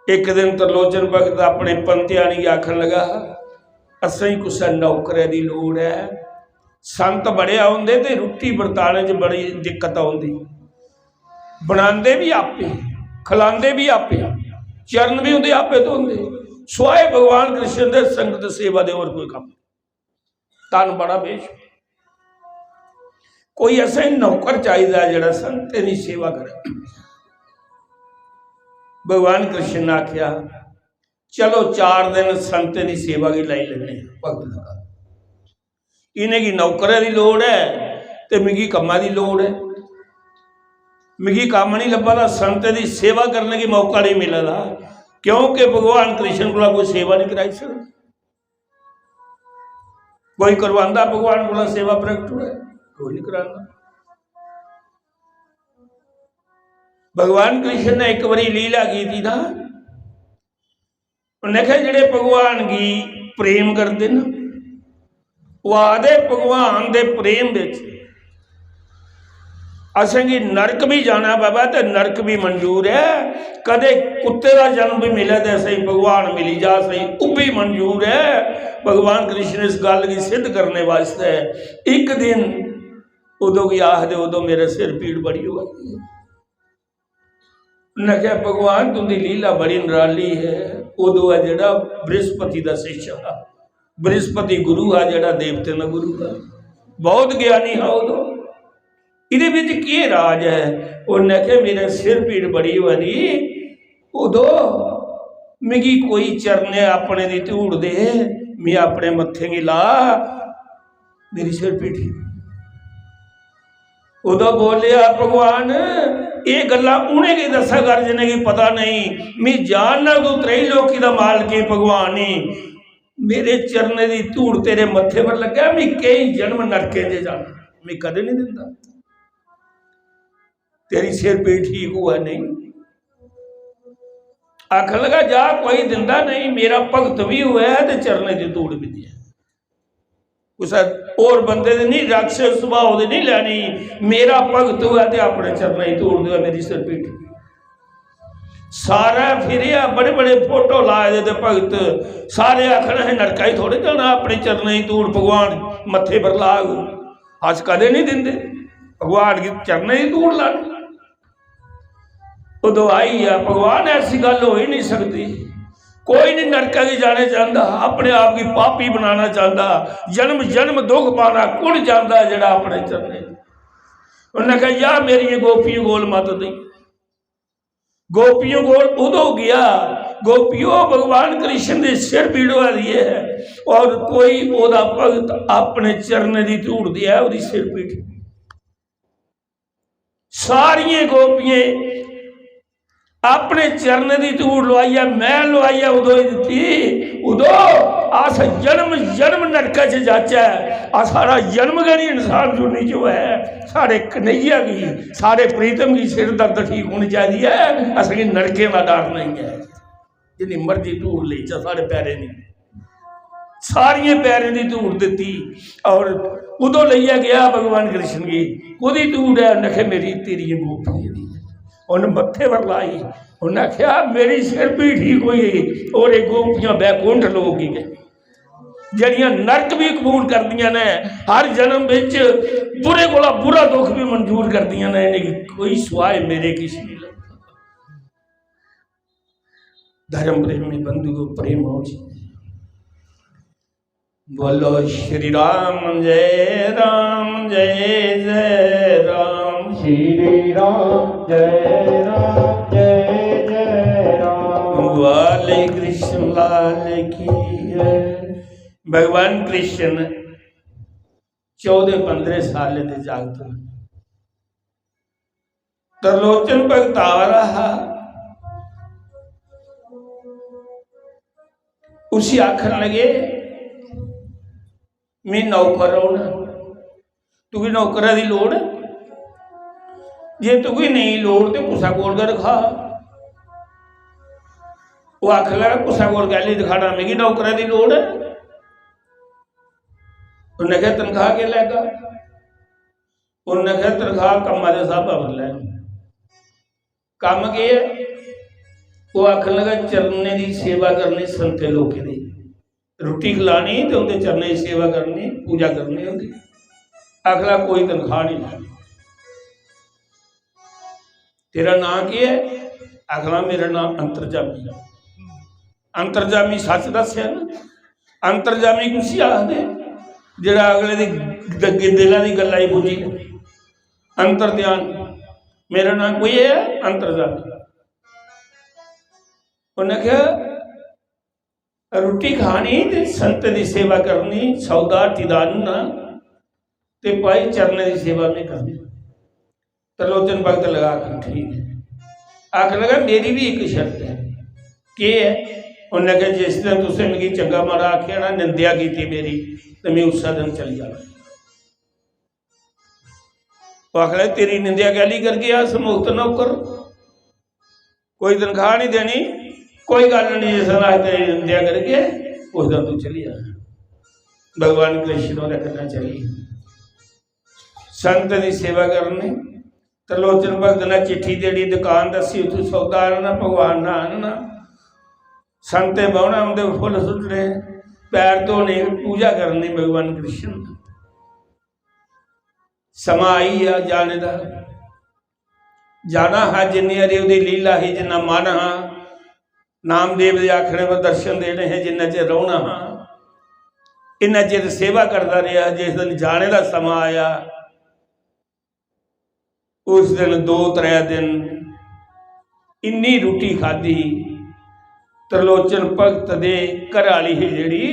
इक दिन त्रिलोचन भगत अपने पंतेआनी गी आखन लगा, "असें गी कुसै नौकरै दी लोड़ ऐ, संत बड़े औंदे ते रुट्टी बरताने च बड़ी दिक्कत औंदी, बनांदे बी आपे, खलांदे बी आपे, चरण बी उं'दे आपे धोंदे, सुआए भगवान कृष्ण दे संगत सेवा दे होर कोई कम्म।" धन बड़ा बेश, कोई असें नौकर चाहिदा जेह्ड़ा संतें दी सेवा करे। भगवान कृष्ण ने आखेआ, "चलो, चार दिन संतें दी सेवा गी लाई लैने आं, भगत दा कम्म। इ'नेंगी नौकरै दी लोड़ ऐ ते मिगी कम्मा दी लोड़ ऐ। मिगी कम्म निं लब्भा दा, संतें दी सेवा करने गी मौका निं मिला दा, क्योंकि भगवान कृष्ण कोला कोई सेवा निं कराई सकदा।" कोई करवांदा भगवान कोला सेवा प्रगट होए? कोई नहीं करांदा। भगवान कृष्ण ने एक बारी लीला की थी ना, उन्हें कहा, जेह्ड़े भगवान गी प्रेम करदे ना, ओह् आखदे, भगवान दे प्रेम बिच असेंगी नरक भी जाना पवै ते नरक भी मंजूर ऐ, कदे कुत्ते दा जन्म भी मिले ते असेंगी भगवान मिली जा, असेंगी ओह् भी मंजूर ऐ। भगवान कृष्ण इस गल्ल गी सिद्ध करने वास्तै इक दिन उदो गी आखदे, "उदो मेरे सिर पीड़ बड़ी होआ दी ऐ।" उन्नै आखेआ, "भगवान, तुंदी लीला बड़ी निराली ऐ।" उदो ऐ जेह्ड़ा बृहस्पति दा शिष्य हा, बृहस्पति गुरु हा, जेह्ड़ा देवतें दा गुरु हा, बहुत ज्ञानी हा उदो। "इदे बिच केह् राज ऐ?" उन्नै आखेआ, "मेरे सिर पीड़ बड़ी होआ दी, उदो मिगी कोई चरणें अपने दी धूड़ दे, में अपने मत्थे गी ला, मेरी सिर पीड़ ठीक।" उदो बोलेआ, "भगवान, एह् गल्लां उ'नेंगी दस्सा कर जिनेंगी पता नेईं। मी जानना तू त्रैलोकी दा मालक ऐ भगवान ई। मेरे चरणें दी धूड़ तेरे मत्थे पर लग्गै, मी केईं जन्म नरकें च जाना, मी कदें नहीं दिंदा। तेरी सिर पीड़ ठीक होऐ नहीं।" आखन लगा, "जा, कोई दिंदा नहीं, मेरा भगत भी होऐ ते चरणें दी धूड़ भी देऐ।" कुसै होर बंदे दे नहीं, राक्षस सुभाऽ दे नहीं लैनी, मेरा भगत होऐ ते अपने चरणें च धूड़ देऐ, मेरी सिर पीड़। सारै फिरेआ, बड़े बड़े फोटो लाए दे ते भगत सारे आखन, "असें नरका ही थोड़े जाना, अपने चरणें च धूड़ भगवान मत्थे पर लाग।" अस कदें नहीं दिंदे, भगवान गी चरणें च धूड़ लानी। उदो आई ऐ, भगवान, ऐसी गल्ल हो ही नहीं सकती। कोई नहीं नरका गी जाना चाहता, अपने आप गी पापी बनाना चाहता। जन्म जन्म दुख पाना कुण चाहता जेड़ा अपने चरणें। उन्हें कहा, "या मेरी गोपियों कोल मत दे।" गोपियों कोल उदो गया, "गोपियों, भगवान कृष्ण दे सिर पीड़ हो रही है और कोई ओदा भगत अपने चरणें दी धूड़ दे है, ओदी सिर पीड़।" सारियें गोपियें अपने चरणें दी धूड़ लुआइयै, मैल लुआइयै उदो ही दित्ती। उदो अस जन्म जन्म नरकै च जाचै, आ साढ़ा जन्म गै नहीं इंसान जुड़ने च होऐ, साढ़े कन्हैया गी, साढ़े प्रीतम गी सिर दर्द ठीक होनी चाहिदी है, असेंगी नरकें दा डर नहीं है। जिन्नी मर्जी धूड़ लेई जा साढ़े पैरें दी, सारियें पैरें दी धूड़ दित्ती और उदो लेइयै गया भगवान कृष्ण गी। "कोदी धूड़ है?" उन्हें आखेआ, "मेरी, तेरी गोपियें दी।" उन्हें मत्थे पर लाई, उन्हें आखेआ, "मेरी सिर भी ठीक होई गई।" और ये गोपियां बैकुंठ लोक ही गई, जड़ियां नरक भी कबूल करदियां ने, हर जन्म विच बुरे कोला बुरा दुख भी मंजूर करदियां ने, इन्हें कोई सुआए मेरे किश नहीं लगदा। धर्म प्रेमी बंधुओ, प्रेम हो जी। बोलो श्री राम, जय राम, जय जय राम। श्री राम, जय राम, जय जय राम। बाले कृष्ण लाल की जय। भगवान कृष्ण चौदह पंद्रह साल दे जागत त्रिलोचन भगत आवा दा हा, उसी आखन लगे, "मैं नौकर रौह्ना, तुगी नौकरा दी लोड़? जे तुगी नेईं लोड़ ते कुसै कोल गै रखा।" ओह् आखन लगा, "कुसै कोल कैल्ली रखाना, मिगी नौकरा दी लोड़ ऐ।" उन्नै आखेआ, "तनखाह् केह् लैगा?" उन्नै आखेआ, "तनखाह् कम्मा दे स्हाबा पर लैनी।" कम्म केह् ऐ? ओह् आखन लगा, "चरणें दी सेवा करनी, संतें लोकें दी, रुट्टी खलानी ते उं'दे चरणें दी सेवा करनी, पूजा करनी उं'दी।" आखन लगा, "कोई तनखाह् नहीं लैनी।" "तेरा नांऽ केह् ऐ?" आखन लगा, "मेरा नांऽ अंतर्जामी।" अंतर्जामी सच दस्सेआ ना। अंतर्जामी कुसी आखदे? जेह्ड़ा अगले दी द-, दिला दी गल्ला गी बुझी लै। अंतर ध्यान। मेरा नांऽ कोई ऐ? अंतर्जामी। उन्नै आखेआ, "रुट्टी खानी ते संत दी सेवा करनी, सौदा हट्टी दा आह्नना ते भाई चरणें दी सेवा में करनी।" त्रिलोचन भगत लगा आखन, "ठीक है।" आखन लगा, "मेरी भी एक शर्त है।" "केह् ऐ?" उन्नै आखेआ, "जिस दिन तुसें मिगी चंगा माड़ा आखेआ ना, निंदेआ कीती मेरी, ते में उस्सै दिन चली जाना।" ओह् आखन लगा, "तेरी निंदेआ कैह्ली करगे अस, मुख्त नौकर? कोई तनखाह् नहीं देनी, कोई गल्ल नहीं, जिस दिन अस तेरी निंदेआ करगे, उस दिन तू चली जा।" भगवान कृष्ण ओह्दे कन्नै चली। संत दी सेवा करनी। त्रिलोचन भगत ने चिट्ठी देनी, दुकान दस्सी, उत्थूं सौदा आह्नना, भगवान ने आह्नना। संतें बौह्ना, उं'दे फुल्ल सुट्टने, पैर धोने, पूजा करनी भगवान कृष्ण दी। समां आई गेआ जाने दा। जाना हा, जिन्नी हारी ओह्दी लीला ही, जिन्ना मन हा, नामदेव दे आखने पर दर्शन देने हे, जिन्ना चिर रौह्ना हा, इन्ना चिर सेवा करदा रेहा। जिस दिन जाने दा समां आया, उस दिन दो त्रै दिन इन्नी रुट्टी खाद्धी, त्रिलोचन भगत दे घरै आह्ली ही जेह्ड़ी,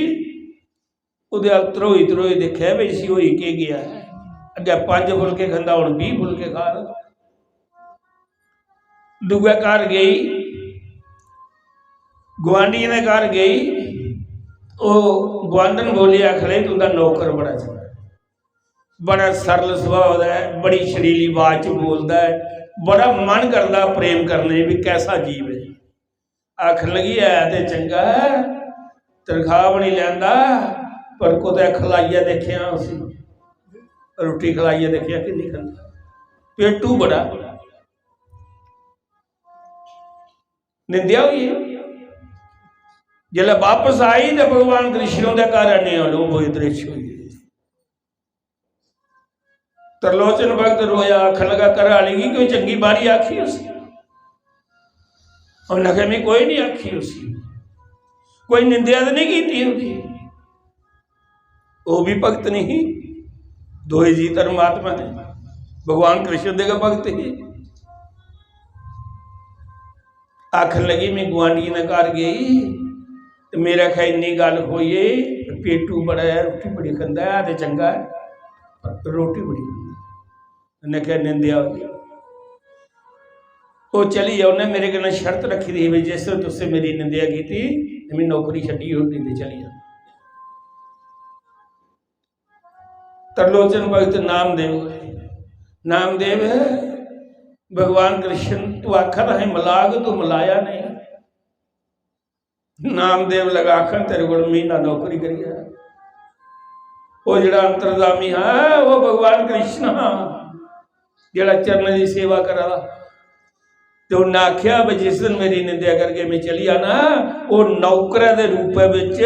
ओह्दे अल ध्रोई ध्रोई दिक्खेआ भई इसी होई केह् गेआ ऐ। अग्गें पंज फुलके खंदा, हुन बीह फुलके खा दा। दूए घर गेई, गुआंढियें दे घर गेई, ओह् गुआंढन बोली, आखन लगी, "तुं'दा नौकर बड़ा चंगा, बड़ा सरल सुभाऽ दा ऐ, बड़ी छड़ीली बाज च बोलदा ऐ, बड़ा मन करदा प्रेम करने गी, बी कैसा जीव ऐ।" आखन लगी, "है ते चंगा ऐ, तनखाह बी निं लैंदा, पर कुतै खलाइयै दिक्खेआं उसी, रुट्टी खलाइयै दिक्खेआं किन्नी खंदा, पेटू बड़ा।" निंदेआ होई गेई। जिसलै बापस आई ते भगवान कृष्ण उं'दे घर आने, लोभ होई, द्वेष होई गे। त्रिलोचन भगत रोया, आखन लगा, "घरै आह्ली गी कोई चंगी माड़ी आखी उसी?" उन्नै आखेआ, "में कोई निं आखी उसी, कोई निंदेआ ते निं कीती उं'दी।" ओह् बी भगत निं ही, दोए जी धर्मात्मा ने, भगवान कृष्ण दे गै भगत हे। आखन लगी, "में गुआंढियें दे घर गेई ते मेरे आखेआ इन्नी गल्ल होई, पेटू बड़ा ऐ, रुट्टी बड़ी खंदा ऐ, ते चंगा ऐ, पर रोटी बड़ी खंदा ऐ।" उन्नै आखेआ, "निंदेआ होई गेई।" ओह् चली गेआ, उन्नै मेरे कन्नै शर्त रक्खी दी ही, "भाई, जिस दिन तुसें मेरी निंदेआ कीती ते में नौकरी छड्डी ओड़नी ते चली जाना।" त्रिलोचन भगत नामदेव, नामदेव, भगवान कृष्ण तू आखा दा हा मलाग, तू मलाया नहीं। नामदेव लगा आखन, "तेरे कोल महीना नौकरी करी आया।" ओह् जेह्ड़ा अंतर्जामी हा, ओह् भगवान कृष्ण हा, जेह्ड़ा चरणें दी सेवा करा दा। ते उन्नै आखेआ, "भाई, जिस दिन मेरी निंदेआ करगे, में चली जाना।" ओह् नौकरै दे रूपै बिच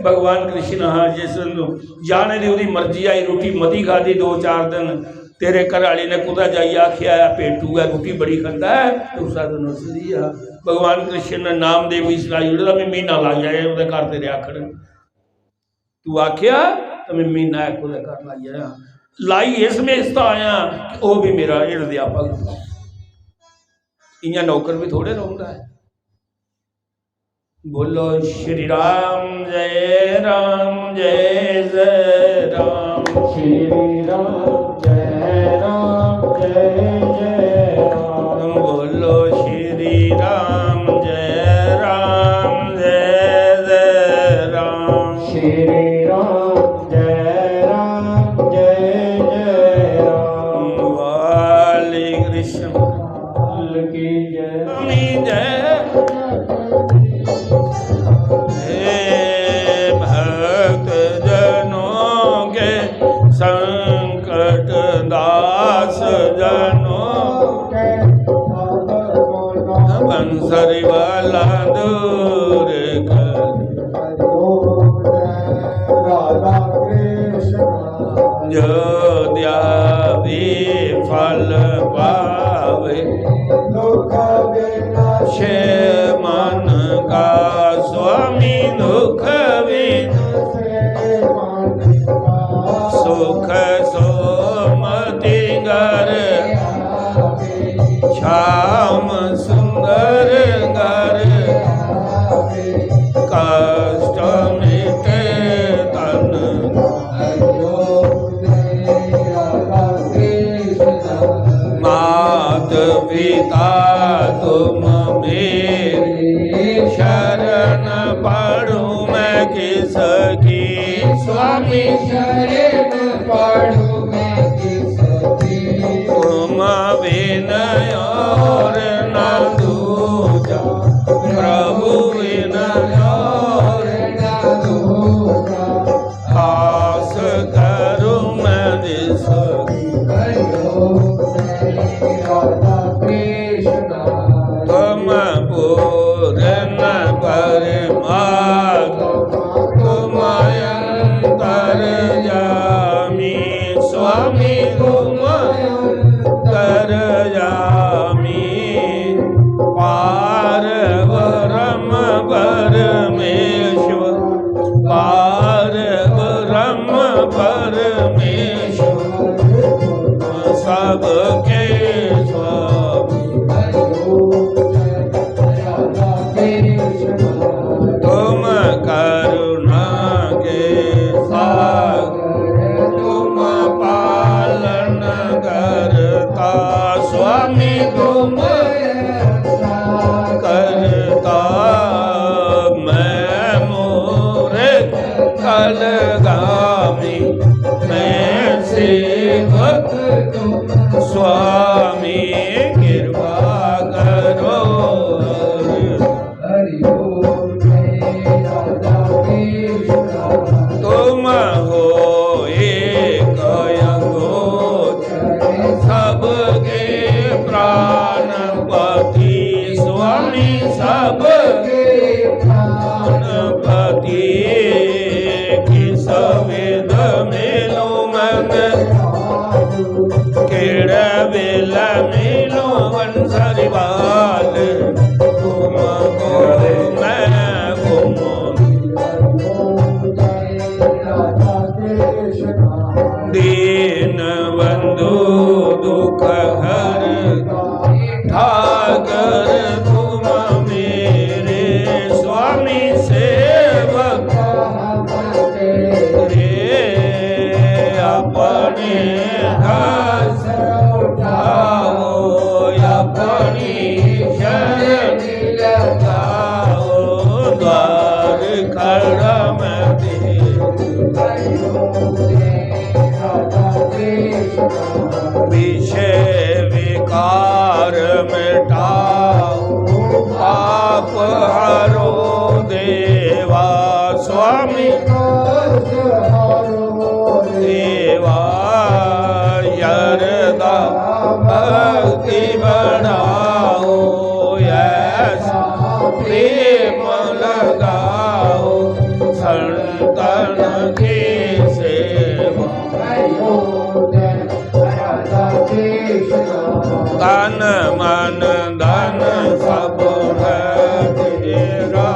भगवान कृष्ण हा, जिस दिन जाने दी ओह्दी मर्जी आई, रुट्टी मती खाद्धी, दो चार दिन तेरे घरै आह्ली ने कुतै जाइयै आखेआ ऐ, "पेटू ऐ, रुट्टी बड़ी खंदा ऐ", ते उस्सै दिन उस दी आ। भगवान कृष्ण ने नामदेव गी सनाई ओड़े दा, "में म्हीना लाई आया ओह्दे घर तेरे आखड़, तू आखेआ ते में म्हीना इक ओह्दे घर लाई आया। लाई इस मेस दा आया कि ओह् बी मेरा हिरदया भगत।" इ'यां नौकर बी थोड़े रौंह्दा ऐ। बोलो श्री राम जय राम जय जय राम। श्री राम जय राम जय जय राम। बोलो श्री राम जय राम जय जय राम। श्री राम जय राम जय जय राम। वाली कृष्ण लाल की जय। स्वामी जय। हे भक्त जनों के संकट दास जनों, बंसरी वाला दूर कर। राधा कृष्ण। जो ध्यावे फल पावे। दुख विनाशे मन का। स्वामी दुख विनाशे मन का। सुख सोमति घर। श्याम सुंदर घर। कष्ट मिटे तन। मात पिता तुम मेरे, शरण पड़ूं मैं किसकी। स्वामी शरण पड़ूं मैं किसकी। तुम बिन और ना दूजा, प्रभु बिन और ना दूजा। आस करूं मैं जिसकी। तुम पूर्ण परमात्मा, तुम अंतर्यामी। स्वामी तुम अंतर्यामी। पार ब्रह्म परमेश्वर, पार ब्रह्म परमेश्वर, सबके स्वामी। तुम करुणा के सागर, तुम पालन भक्त तुम स्वामी कृपा करो। हरि ओम जय राधा कृष्ण। तुम हो एक अगोचर सबके प्राणपति स्वामी सबके प्राणपति। किस विध मिलूं मन केड़े वेले मिलूं बंसरी वाल। तुमको मैं घूमूं दीन बंधु दुख हरता। ठाकर तुम मेरे स्वामी सेवक तेरे। अपने हाथ उठाओ, अपनी शरण लगाओ, द्वार खड़ा मैं तेरे। विषय विकार मिटाओ, पाप हरो देवा स्वामी। देवा यरदा भक्ति बढ़ाओ, ऐसा प्रेम लगाओ, संतन की सेवा। तन मन धन सब है तेरा,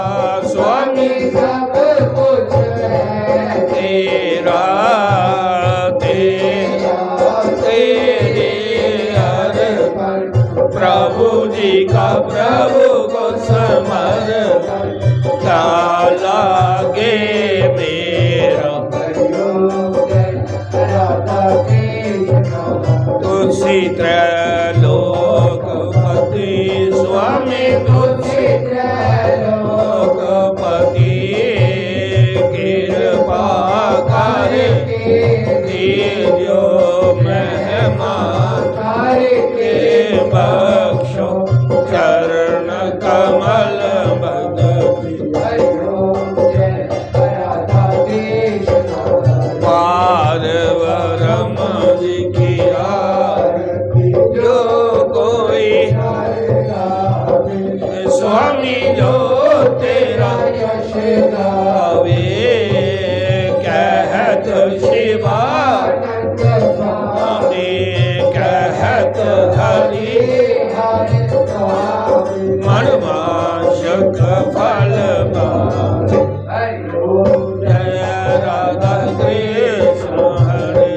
स्वामी सब कुछ है तेरा, तेरा, तेरे अर्पण। प्रभु जी का प्रभु को समर्पण, क्या लागे मेरा। तुलसी त्रैलोकपति स्वामी तुलसी त्रैलोकपति, कृपा करके दीजो महिमा करके बख्शो चरण कमल भगति। पार ब्रह्म जी की आरती, जो कोई स्वामी जो तेरा यश गावे, कहत शिवानंद स्वामी, कहत हरि हर स्वामी, मनवांछित फल पावे। जय राधा कृष्ण हरे।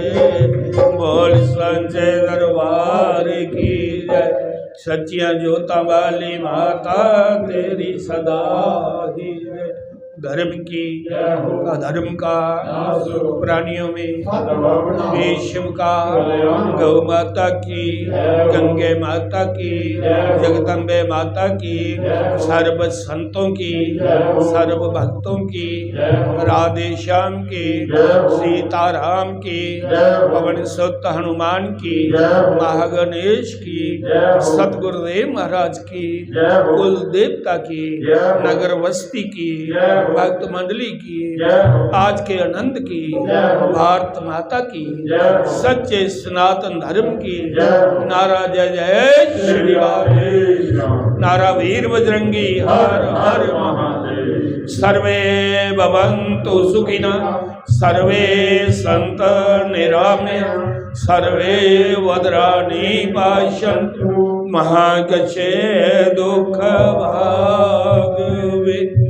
बोल सांचे दरबार की जय। सच्चियां जोतां वाली माता तेरी सदा ही जय। धर्म की, अधर्म का, प्राणियों में विषम का, गौ माता की, गंगे माता की, जगदम्बे माता की, सर्व संतों की, सर्व भक्तों की, राधे श्याम की, सीताराम की, पवन सुत हनुमान की, महागणेश की, सतगुरुदेव महाराज की, कुल देवता की, नगर वस्ती की, भक्त मंडली की, आज के आनंद की, भारत माता की, सच्चे सनातन धर्म की। नारा जय जय श्री राधे, नारा वीर बजरंगी हर हर महादेव। सर्वे भवन्तु सुखिनः, सर्वे सन्तु निरामया, सर्वे भद्राणि पश्यन्तु, मा कश्चित् दुःखभाग् भवेत्।